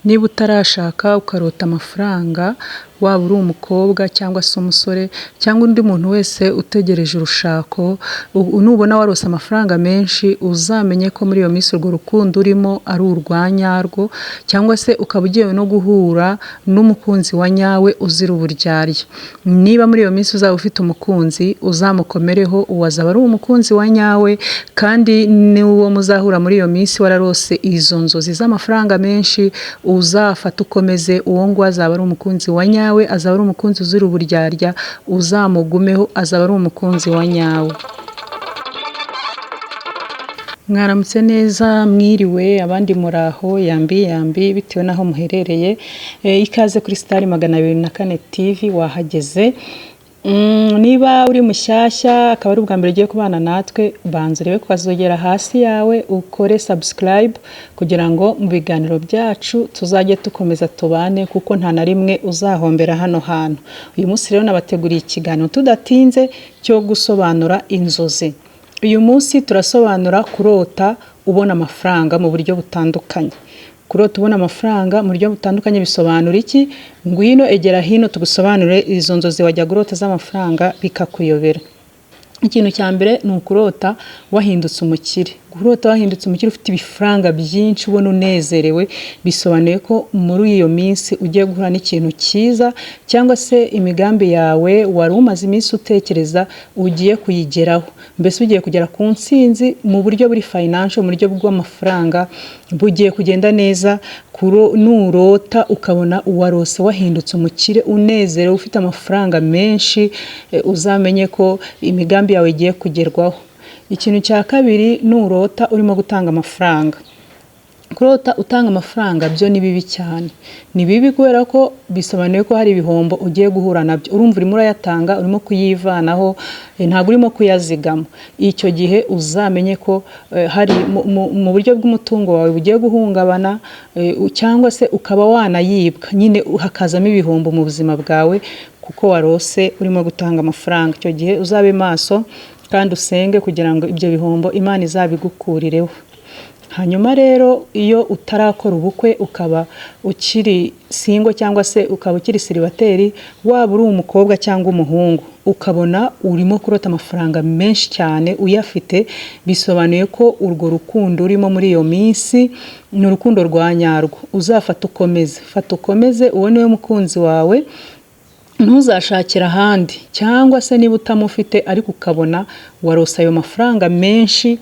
Niba utarashaka ukarota amafaranga, waba uri umukobwa cyangwa se umusore cyangwa undi muntu wese utegereje urushako, nubona warose amafaranga menshi uzamenye ko muri iyo minsi urwo rukundo urimo ari urwa nyarwo, cyangwa se ukaba ugiye no guhura n'umukunzi wa nyawe uzira uburyarya. Niba muri iyo minsi uzaba ufite umukunzi uzamukomereho, uwo azaba ari umukunzi wa nyawe, kandi n'uwo muzahura muri iyo minsi wararose izo nzozi z'amafaranga menshi, uzafate ukomeze, uwo nguwo azaba ari umukunzi wa nyawe, azaba ari umukunzi uzira uburyarya, uzamugumeho azaba ari umukunzi wa nyawe. Mwaramutse neza, mwiriwe, abandi muraho, yambi yambi bitewe n'aho muherereye. Ikaze kuri Star 204 TV wahageze. Niba uri mushyashya akaba ari ubwa mbere ugiye kubana natwe, banza urebe ukazogera hasi yawe ukore subscribe kugira ngo mu biganiro byacu tuzajye dukomeza tubane, kuko nta na rimwe uzahombera hano hantu. Uyu munsi rero nabateguriye ikiganiro tudatinze cyo gusobanura inzozi. Uyu munsi turasobanura kurota ubona amafaranga mu buryo butandukanye. Kurota ubona amafaranga mu buryo butandukanye bisobanura iki? Ngwino egera hino tugusobanurire izo nzozi wajya urota z'amafaranga bikakuyobera. Ikintu cya mbere ni ukurota wahindutse umukire. Kurota wahindutse umukire ufite ibifaranga byinshi ubona unezerewe, bisobanuye ko muri iyo minsi ugiye guhura n'ikintu cyiza, cyangwa se imigambi yawe wari umaze iminsi utekereza ugiye kuyigeraho. Mbese ugiye kugera ku ntsinzi mu buryo buri financial, mu buryo bw'amafaranga bugiye kugenda neza. Nurota ukabona uwarose wahindutse umukire unezerewe ufite amafaranga menshi, uzamenye ko imigambi yawe igiye kugerwaho. Ikintu cya kabiri, nurota urimo gutanga amafaranga. Kurota utanga amafaranga byo ni bibi cyane. Ni bibi kubera ko bisobanuye ko hari ibihombo ugiye guhura nabyo. Urumva urimo urayatanga, urimo kuyivanaho, ntabwo urimo kuyazigama. Icyo gihe uzamenye ko hari mu buryo bw'umutungo wawe bugiye guhungabana, cyangwa se ukaba wanayibwa, nyine hakazamo ibihombo mu buzima bwawe kuko warose urimo gutanga amafaranga. Icyo gihe uzabe maso kandi usenge kugira ngo ibyo bihombo Imana izabigukurireho. Hanyuma rero iyo utarakora ubukwe ukaba ukiri single cyangwa se ukaba ukiri célibataire, waba uri umukobwa cyangwa umuhungu, ukabona urimo kurota amafaranga menshi cyane uyafite, bisobanuye ko urwo rukundo urimo muri iyo minsi ni urukundo rwa nyarwo. Uzafate ukomeze, fata ukomeze, uwo niwe mukunzi wawe, ntuzashakire ahandi. Cyangwa se niba utamufite ariko ukabona warose ayo mafaranga menshi,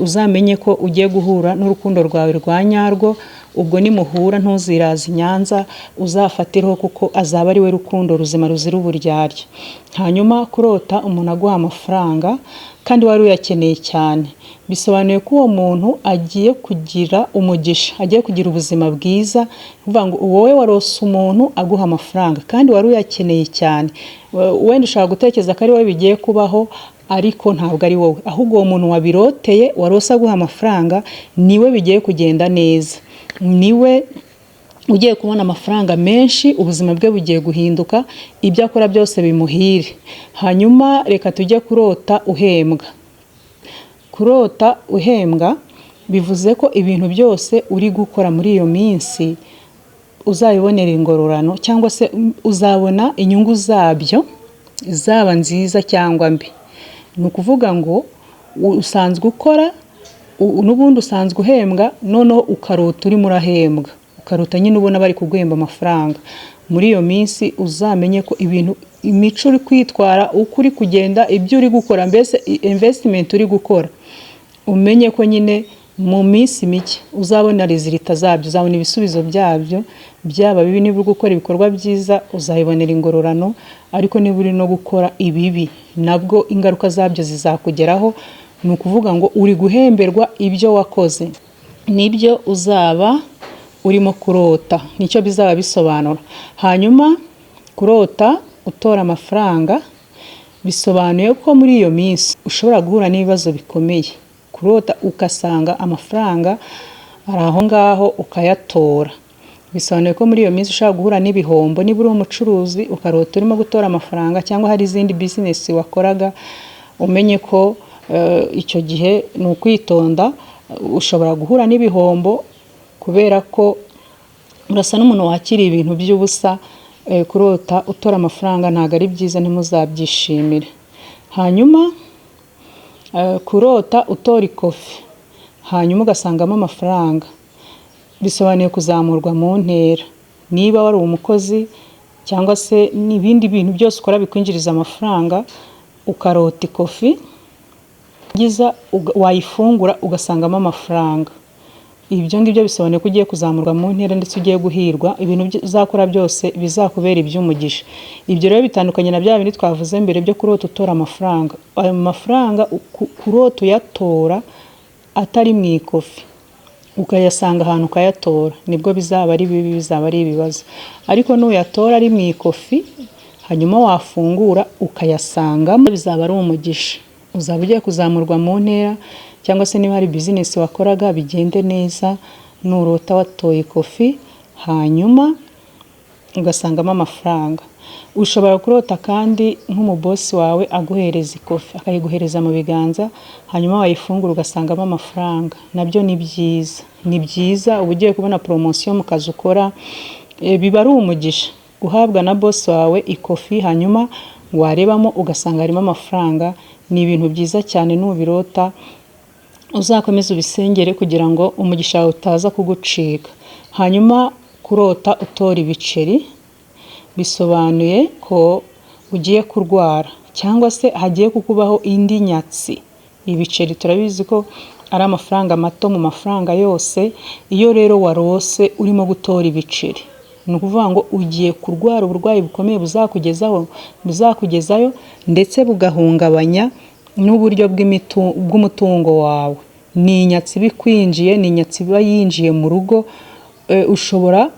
uzamenye ko ugiye guhura n'urukundo rwawe rwa nyarwo. Ubwo nimuhura ntuziraze i Nyanza, uzafatireho kuko azaba ari we rukundo ruzima ruzira uburyarya. Hanyuma kurota umuntu aguha amafaranga kandi wari uyakeneye cyane, bisobanuye ko uwo muntu agiye kugira umugisha, agiye kugira ubuzima bwiza. Ni ukuvuga ngo wowe warose umuntu aguha amafaranga kandi wari uyakeneye cyane, wenda ushobora gutekereza ko ari wowe bigiye kubaho, ariko ntabwo ari wowe, ahubwo uwo muntu wabiroteye warose aguha amafaranga niwe bigiye kugenda neza, niwe ugiye kubona amafaranga menshi, ubuzima bwe bugiye guhinduka, ibyo akora byose bimuhire. Hanyuma reka tujye kurota uhembwa. Kurota uhembwa bivuze ko ibintu byose uri gukora muri iyo minsi uzabibonera ingororano, cyangwa se uzabona inyungu zabyo, zaba nziza cyangwa mbi. Ni ukuvuga ngo usanzwe ukora, n'ubundi usanzwe uhembwa, noneho ukarota urimo urahembwa, ukarota nyine ubona bari kuguhemba amafaranga. Muri iyo minsi uzamenye ko ibintu, imico uri kwitwara, uko uri kugenda, ibyo uri gukora, mbese investment uri gukora, umenye ko nyine mu minsi mike uzabona résultat zabyo, uzabona ibisubizo byabyo, byaba bibi. Niba uri gukora ibikorwa byiza uzabibonera ingororano, ariko niba uri no gukora ibibi nabwo ingaruka zabyo zizakugeraho. Ni ukuvuga ngo uri guhemberwa ibyo wakoze, nibyo uzaba urimo kurota, nicyo bizaba bisobanura. Hanyuma kurota utora amafaranga bisobanuye ko muri iyo minsi ushobora guhura n'ibibazo bikomeye. Kurota ugasanga amafaranga ari aho ngaho ukayatora, bisobanuye ko muri iyo minsi ushobora guhura n'ibihombo. Niba uri umucuruzi ukarota urimo gutora amafaranga, cyangwa hari izindi business wakoraga, umenye ko icyo gihe ni ukwitonda, ushobora guhura n'ibihombo kubera ko Urasa n'umuntu wakiriye ibintu by'ubusa. Kurota utora amafaranga ntabwo ari byiza, ntimuzabyishimire. Hanyuma kurota utora ikofi hanyuma ugasangamo amafaranga bisobanuye kuzamurwa mu ntera. Niba wari umukozi cyangwa se n'ibindi bintu byose ukora bikwinjiriza amafaranga, ukarota ikofi wayifungura ugasangamo amafaranga, ibyo ngibyo bisobanuye ko ugiye kuzamurwa mu ntera ndetse ugiye guhirwa, ibintu uzakora byose bizakubera iby'umugisha. Ibyo rero bitandukanye na bya bindi twavuze mbere byo kurota utora amafaranga. Ayo mafaranga kurota uyatora atari mu ikofi, ukayasanga ahantu ukayatora, nibwo bizaba ari bibi, bizaba ari ibibazo. Ariko nuyatora ari mu ikofi hanyuma wafungura ukayasangamo, bizaba ari umugisha, uzaba ugiye kuzamurwa mu ntera, cyangwa se niba hari business wakoraga bigende neza. Nurota watoye ikofi hanyuma ugasangamo amafaranga. Ushobora kurota kandi nk'umubosi wawe aguhereza ikofi, akayiguhereza mu biganza, hanyuma wayifungura ugasangamo amafaranga, nabyo ni byiza, ni byiza, uba ugiye kubona promotion mu kazi ukora. Biba ari umugisha guhabwa na bosi wawe ikofi hanyuma warebamo ugasanga harimo amafaranga. Ni ibintu byiza cyane. Nubirota uzakomeze ubisengere kugira ngo umugisha wawe utaza kugucika. Hanyuma kurota utora ibiceri bisobanuye ko ugiye kurwara cyangwa se hagiye kukubaho indi nyatsi. Ibiceri turabizi ko ari amafaranga mato mu mafaranga yose. Iyo rero warose urimo gutora ibiceri, ni ukuvuga ngo ugiye kurwara uburwayi bukomeye buzakugezaho, buzakugezayo ndetse bugahungabanya n'uburyo bw'umutungo wawe. Ni inyatsi iba ikwinjiye, ni inyatsi iba yinjiye mu rugo. Ushobora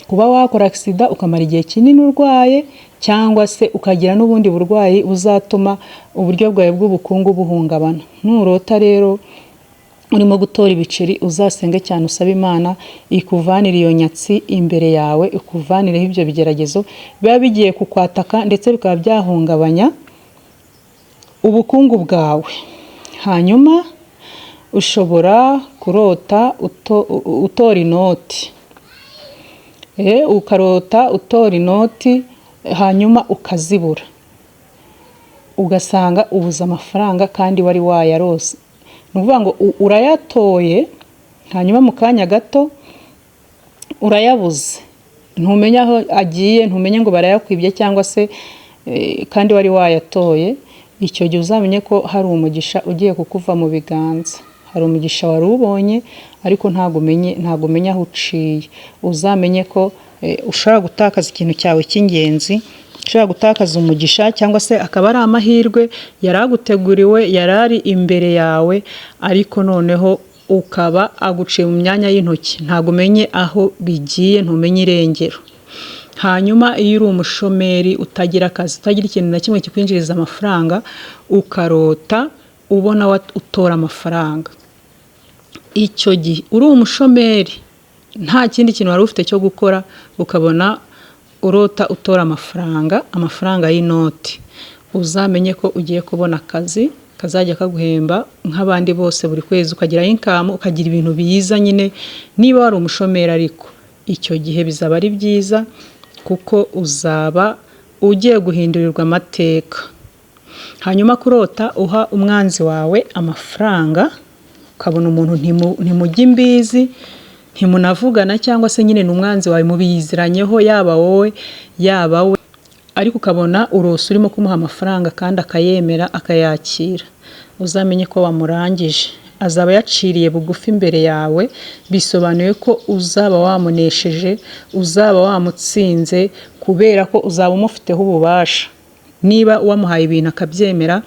kuba wakora accident ukamara igihe kinini urwaye, cyangwa se ukagira n'ubundi burwayi buzatuma uburyo bwawe bw'ubukungu buhungabana. Nurota rero urimo gutora ibiceri, uzasenge cyane, usabe Imana ikuvanire iyo nyatsi imbere yawe, ikuvanireho ibyo bigeragezo biba bigiye kukwataka ndetse bikaba byahungabanya ubukungu bwawe. Hanyuma ushobora kurota utora inoti, ukarota utora inoti hanyuma ukazibura, ugasanga ubuze amafaranga kandi wari wayarose. Ni ukuvuga ngo urayatoye, hanyuma mu kanya gato urayabuze, ntumenye aho agiye, ntumenye ngo barayakwibye cyangwa se kandi wari wayatoye. Icyo gihe uzamenye ko hari umugisha ugiye kukuva mu biganza. Hari umugisha wari ubonye ariko ntabwo umenye aho uciye. Uzamenye ko ushobora gutakaza ikintu cyawe cy'ingenzi, ushobora gutakaza umugisha cyangwa se akaba ari amahirwe yari aguteguriwe, yari ari imbere yawe, ariko noneho ukaba aguciye mu myanya y'intoki, ntabwo umenye aho bigiye, ntumenye irengero. Hanyuma iyo uri umushomeri, utagira akazi, utagira ikintu na kimwe kikwinjiriza amafaranga, ukarota ubona utora amafaranga, icyo gihe uri umushomeri, nta kindi kintu wari ufite cyo gukora, ukabona urota utora amafaranga, amafaranga y'inoti, uzamenye ko ugiye kubona akazi kazajya kaguhemba nk'abandi bose buri kwezi, ukagira income, ukagira ibintu biza nyine. Niba wari umushomeri ariko, icyo gihe bizaba ari byiza kuko uzaba ugiye guhindurirwa amateka. Hanyuma kurota uha umwanzi wawe amafaranga, ukabona umuntu ntimujya imbizi, ntimunavugana, cyangwa se nyine ni umwanzi wawe, mubiziranyeho, yaba wowe yaba we, ariko ukabona urose urimo kumuha amafaranga kandi akayemera, akayakira, uzamenye ko wamurangije, azaba yaciriye bugufi imbere yawe. Bisobanuye ko uzaba wamunesheje, uzaba wamutsinze, kubera ko uzaba umufiteho ububasha. Niba wamuhaye ibintu akabyemera,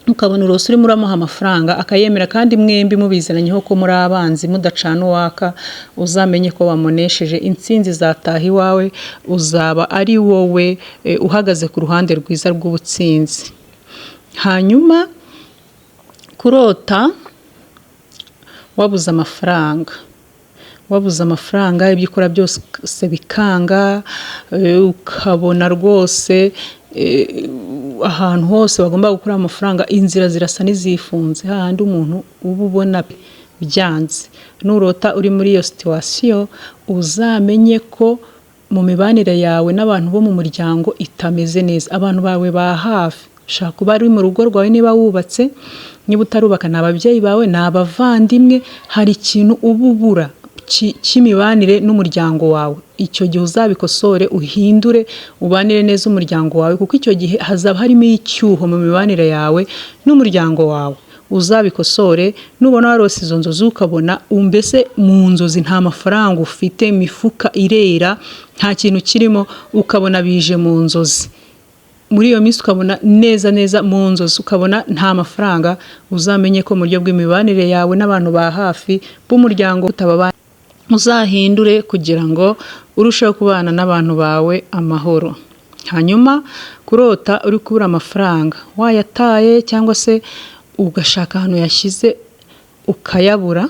ukabona urose urimo uramuha amafaranga akayemera, kandi mwembi mubiziranyeho ko muri abanzi, mudacana uwaka, uzamenye ko wamunesheje, intsinzi izataha iwawe, uzaba ari wowe uhagaze ku ruhande rwiza rw'ubutsinzi. Hanyuma kurota wabuze amafaranga, wabuze amafaranga, ibyo ukora byose bikanga, ukabona rwose ahantu hose bagomba gukura amafaranga inzira zirasa n'izifunze, hahandi umuntu uba ubona Byanze. Nurota uri muri iyo situation, uzamenye ko mu mibanire yawe n'abantu bo mu muryango itameze neza, abantu bawe ba hafi. Ushobora kuba ari mu rugo rwawe niba wubatse, niba utarubaka ni ababyeyi bawe, ni abavandimwe. Hari ikintu uba ubura cy'imibanire n'umuryango wawe. Icyo gihe uzabikosore, uhindure, ubanire neza umuryango wawe, kuko icyo gihe hazaba harimo icyuho mu mibanire yawe n'umuryango wawe. Uzabikosore. Nubona warose izo nzozi, ukabona mbese mu nzozi nta mafaranga ufite, imifuka irera, nta kintu kirimo, ukabona bije mu nzozi muri iyo minsi, ukabona neza neza mu nzozi ukabona nta mafaranga, uzamenye ko mu buryo bw'imibanire yawe n'abantu ba hafi b'umuryango utababa. Uzahindure kugira ngo urusheho kubana n'abantu bawe amahoro. Hanyuma kurota uri kubura amafaranga, wayataye cyangwa se ugashaka ahantu yashyize ukayabura,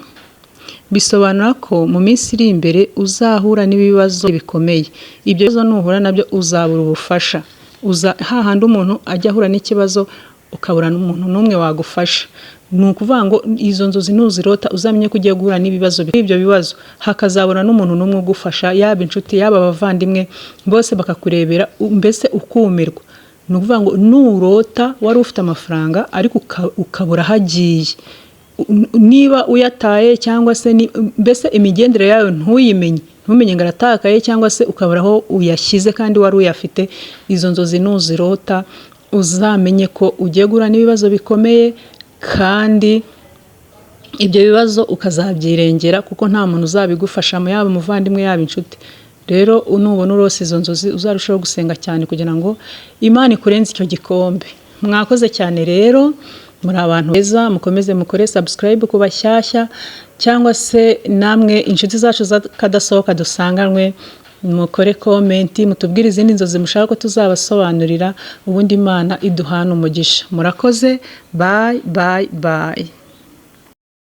bisobanura ko mu minsi iri imbere uzahura n'ibibazo bikomeye. Ibyo bibazo nuhura nabyo, uzabura ubufasha. Hahandi umuntu ajya ahura n'ikibazo ukabura n'umuntu n'umwe wagufasha. Ni ukuvuga ngo izo nzozi nuzirota, uzamenye ko ugiye guhura n'ibibazo. Ibyo bibazo hakazabura n'umuntu n'umwe ugufasha, yaba inshuti, yaba abavandimwe, bose bakakurebera, mbese ukumirwa. Ni ukuvuga ngo nurota wari ufite amafaranga ariko ukabura aho agiye, niba uyataye cyangwa se mbese imigendere yayo ntuyimenye, ntumenye ngo aratakaye, cyangwa se ukabura aho uyashyize kandi wari uyafite, izo nzozi nuzirota, uzamenye ko ugiye guhura n'ibibazo bikomeye, kandi ibyo bibazo ukazabyirengera, kuko nta muntu uzabigufashamo, yaba umuvandimwe, yaba inshuti. Rero nubona urose izo nzozi, uzarushaho gusenga cyane kugira ngo Imana ikurenze icyo gikombe. Mwakoze cyane rero, muri abantu beza. Mukomeze mukore subscribe ku bashyashya, cyangwa se namwe inshuti zacu z'akadasohoka dusanganywe, mukore comment, mutubwire izindi nzozi mushaka ko tuzabasobanurira. Ubundi Imana iduhana umugisha. Murakoze, bye bye bye.